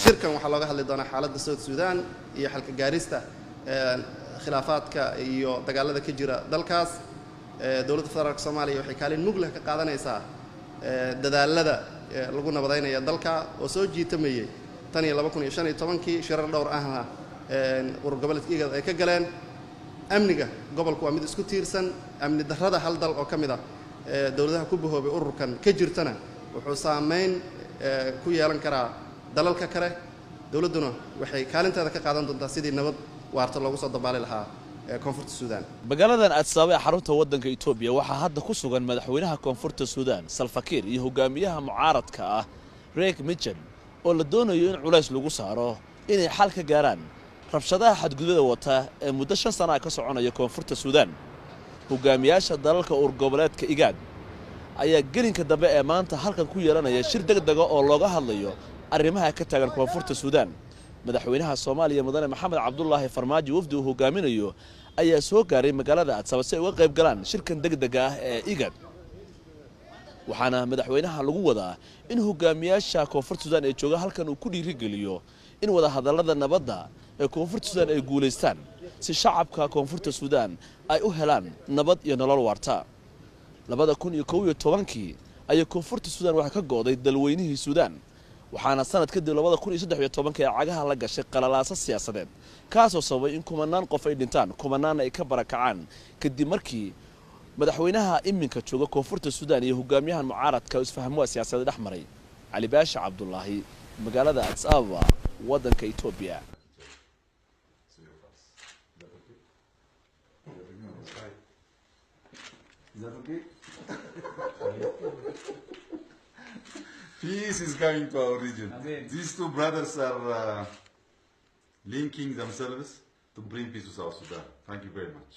Shirkan waxaa looga hadli doonaa xaaladda South Sudan iyo xalka gaarista khilaafaadka iyo dagaalada ka jira dalkaas. Dowladda Federaalka Soomaaliya waxay kaalin mug leh ka qaadanaysaa dadaalada lagu nabadeynaya dalka oo soo jiitamayey tan iyo 2015-kii, shirar dhowr ahna urur goboleedka IGAD ay ka galeen. Amniga gobolku waa mid isku tiirsan. Amni darrada hal dal oo ka mid ah dowladaha ku bahoobay ururkan ka jirtana wuxuu saameyn ku yeelan karaa dalalka kale. Dowladduna waxay kaalinteeda ka qaadan doontaa sidii nabad waarta loogu soo dabaali lahaa Koonfurta Suudaan. Magaaladan Addis Ababa ee xarunta waddanka Etoobiya waxaa hadda ku sugan madaxweynaha Koonfurta Suudaan Salva Kiir iyo hogaamiyaha mucaaradka ah Riek Machar, oo la doonayo in culays lagu saaro inay xal ka gaaraan rabshadaha xadgudubada wata ee muddo 5 sana ka soconaya Koonfurta Suudaan. Hogaamiyaasha dalalka urur goboleedka IGAD ayaa gelinka dambe ee maanta halkan ku yeelanaya shir degdega oo looga hadlayo arrimaha ka taagan Koonfurta Suudaan. Madaxweynaha Soomaaliya Mudane Maxamed Cabdulaahi Farmaajo wafdi uu hogaaminayo ayaa soo gaaray magaalada Addis Ababa si ay uga qayb galaan shirkan degdega ah ee IGAD, waxaana madaxweynaha lagu wadaa in hogaamiyaasha Koonfurta Suudaan ee jooga halkan uu ku dhiirigeliyo in wadahadallada nabadda ee Koonfurta Suudaan ay guulaystaan, si shacabka Koonfurta Suudaan ay u helaan nabad iyo nolol waarta. 2011-kii ayay Koonfurta Suudaan waxaa ka go'day dalweynihii Suudaan, waxaana sanad kadib 2013-kii ay cagaha la gashay qalalaaso siyaasadeed, kaasoo sababay in kumanaan qof ay dhintaan, kumanaanna ay ka barakacaan, kadib markii madaxweynaha iminka jooga Koonfurta Suudaan iyo hogaamiyahan mucaaradka isfahamwaa siyaasadeed dhex maray. Cali Baashi Cabdulaahi, magaalada Addis Ababa, waddanka Etoobiya. Is that okay? Peace is coming to our region. Amen. These two brothers are linking themselves to bring peace to South Sudan. Thank you very much.